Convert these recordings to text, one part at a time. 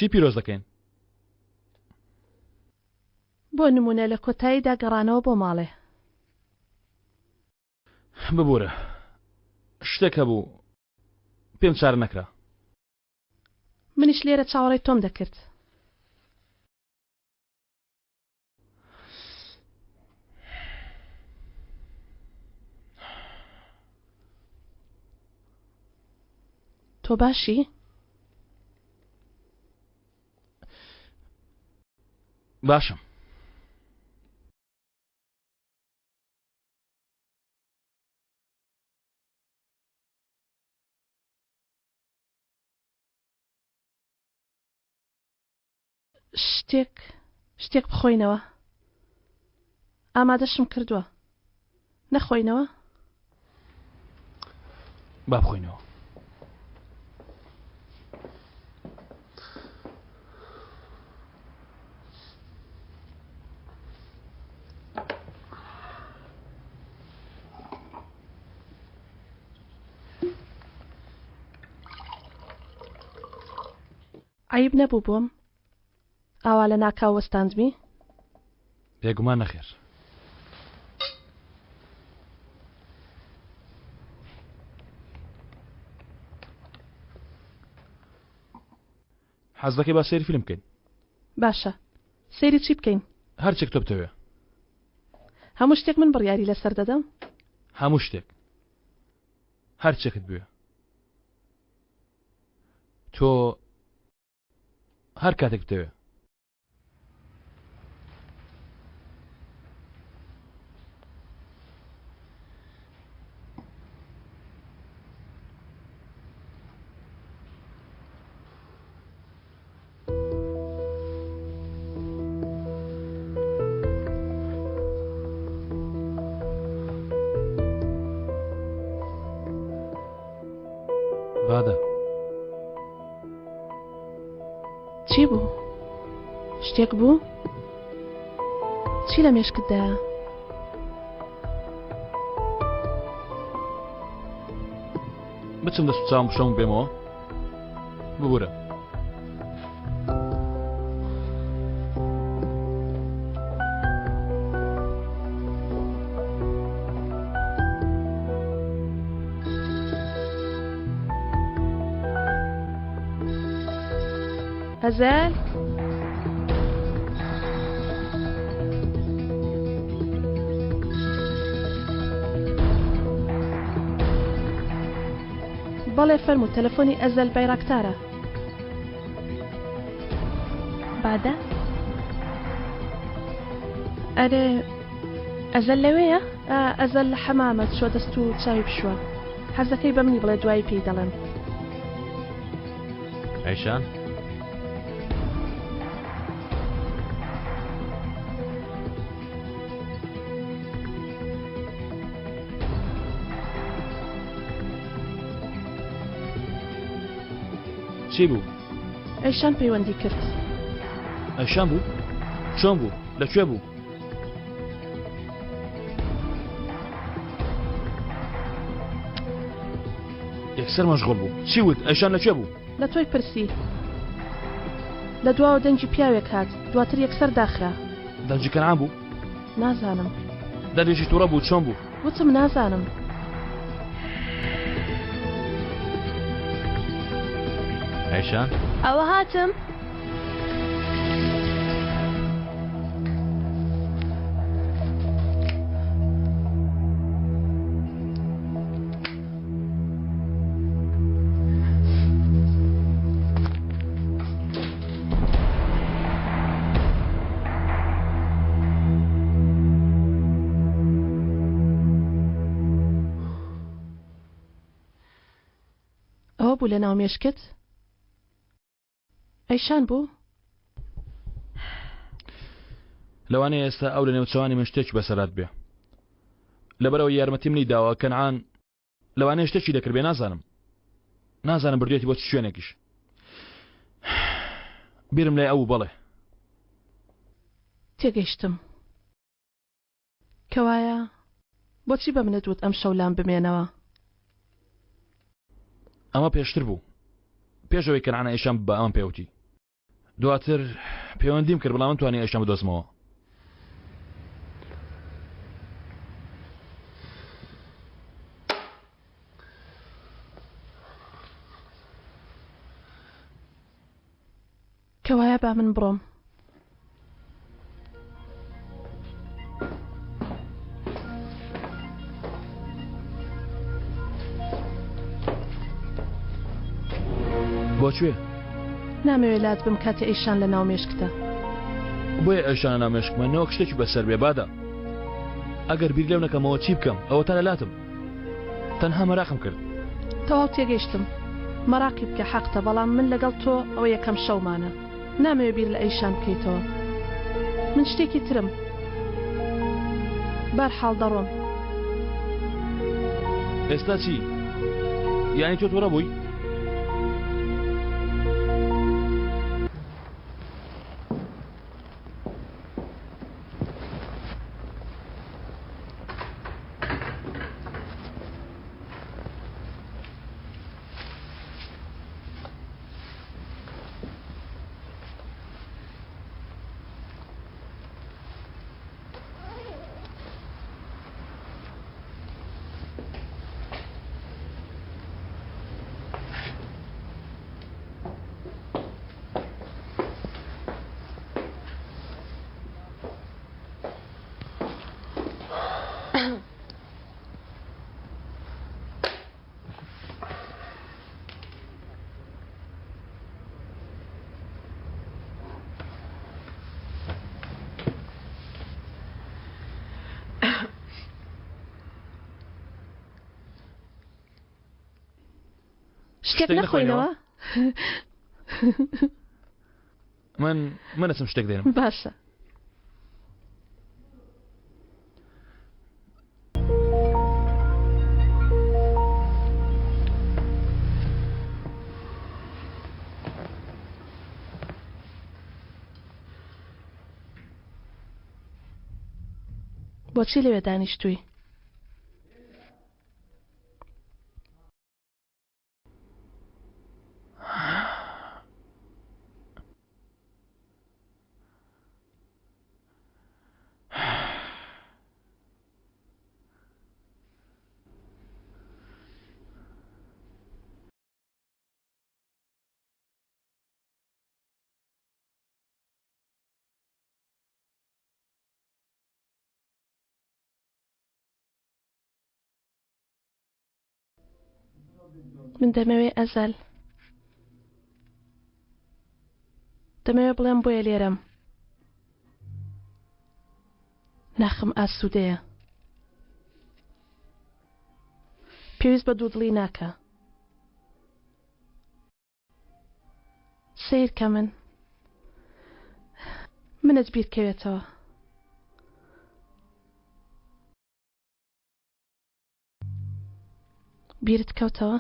چی پیرۆز دەکەین؟ بۆ نموونە لە کۆتاییدا گەڕانەوە بۆ ماڵێ. ببورە شتێک هەبوو پێم چارە نەکرا. منیش لێرە چاوەڕێی تۆم دەکرد. تۆ باشی؟ باشم. شتێک شتێک بخۆینەوە ئامادەشم کردووە نەخۆینەوە؟ با بخۆینەوە. عەیب نەبوو بۆم ئاوا لە ناکاو وەستاندمی؟ بێگومان نەخێر. حەز دەکەی با سەیری فیلم بکەین؟ باشە سەیری چی بکەین؟ هەرچێک تۆ بتەوێ. هەموو شتێک من بڕیاری لەسەر دەدەم؟ هەموو شتێک. هەرچێکت بوێ. تۆ هەر کاتێک بتەوێ. بادە. چی بوو؟ شتێک بوو؟ چی لە مێشکتدایە؟ بچم دەست و چاوم بشۆم و بێمەوە ببورە. ئەزەل؟ بەڵێ فەرموو تەلەفۆنی ئەزەل بایراکتارە. بادە؟ ئەرێ ئەزەل لەوێیە؟ ئا ئەزەل لە حەمامە چوە دەست و چاوی بشوە حەزەکەی بە منی بڵێ دوایی پێی دەڵێم. ئەیشان؟ چی بوو؟ ئەیشان پەیوەندی کرد. ئەیشان بوو؟ چۆن بوو؟ لە کوێ بوو؟ یەکسەر مەشغوڵ بوو. چی وت؟ ئەیشان لە کوێ بوو؟ لە تۆی پرسی. لە دواوە دەنگی پیاوێک هات، دواتر یەکسەر داخرا. دەنگی کەنعان بوو؟ نازانم. دەنگێکی توڕە بوو، چۆن بوو؟ وتم نازانم. ئەیشان؟ ئەوە هاتم. ئەوە بوو لەناو مێشکت؟ ئەیشان بوو؟ لەوانەیە ئێستا ئەو لە نێوچەوانی من شتێکی بەسەرات بێ لەبەرەوە یارمەتی منی داوە کەنعان لەوانەیە شتێکی دەکرد بێ نازانم نازانم بردوێتی بۆ چ شوێنێکیش بیرم لای ئەو بەڵێ تێگەیشتم کەوایە بۆچی بە منت وت ئەمشەو لام بمێنەوە؟ ئەمە پێشتر بوو پێش ئەوەی کەنعان ئەیشان ببا ئەمەم پێ وتی. دواتر پەیوەندیم کرد بەڵام توانی ئەشتم بدۆزمەوە. کەوایە با من بڕۆم. بۆ کوێ؟ نامەوێ لات بم کاتێ ئەیشان لە ناو مێشکتە. بۆیە ئەیشان لە ناو مێشکمە نەوەک شتێکی بەسەر بێ بادە. ئەگەر بیر لەو نەکەمەوە چی بکەم ئەوەتا لە لاتم. تەنها مەراقم کرد. تەواو تێگەیشتم مەراقی بکە حەقتە بەڵام من لەگەڵ تۆ ئەوە یەکەم شەومانە نامەوێ بیر لە ئەیشان بکەیتەوە من شتێکی ترم بەرحاڵ دەڕۆم. ئێستا چی؟ یانی تۆ توڕە بووی؟ شتێک نەخۆینەوە؟ من من ئەچم شتێک دێنم. باشە. بۆچی لەوێ دانیشتووی؟ من دەمەوێ ئەزەل دەمەوێ بڵێم بۆیە لێرەم ناخم ئاسوودەیە پێویست بە دوودڵی ناکە سەیر کە من منت بیرکەوێتەوە بیرت کەوتەوە؟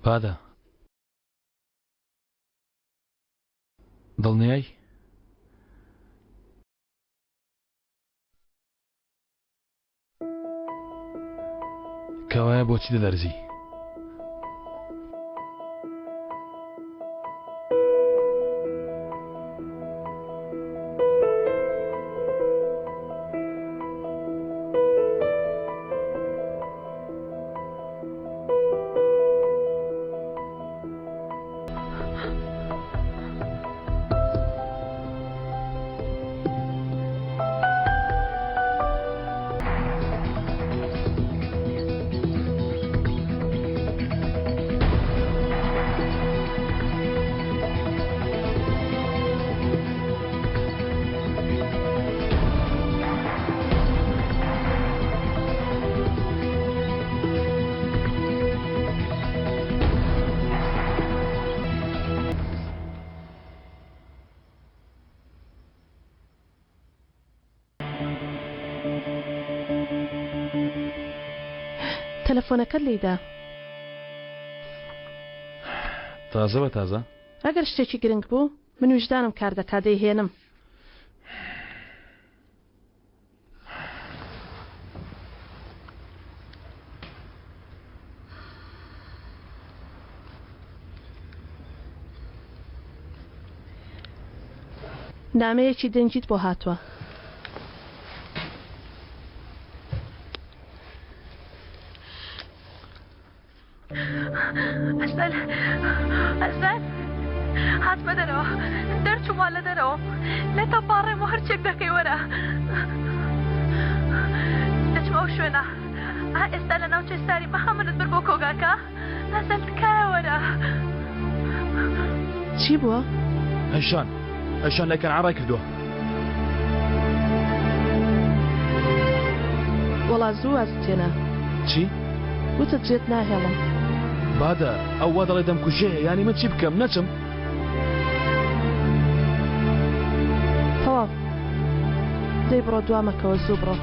بادە دڵنیای؟ کەوایە بۆچی دەلەرزی؟ تەلەفۆنەکەت لێیدا. تازە بە تازە؟ ئەگەر شتێکی گرنگ بوو من ویژدانم کار دەکا دەیهێنم. نامەیەکی دەنگیت بۆ هاتووە. ئەزەل ئەزەل هاتمە دەرەوە دەرچووما لە دەرەوە لێ تەپاڕێم و هەرچێک دەکەی وەرە دەچمە ئەو شوێنە ئا ئێستا لە ناوچەی ساری بەها منت بر بۆ کۆگاکە ئەزەل تکایە وەرە چی بووە؟ ئەیشان ئەیشان لای کەنعان ڕای کردووە. وەڵا زوو وازت هێنا. چی؟ وتت جێت ناهێڵم. بادە ئەو وا دەڵێ دەمکوژێ یانی من چی بکەم نەچم؟ تەواو دەی بڕۆ دوا مەکەوە زوو بڕۆ.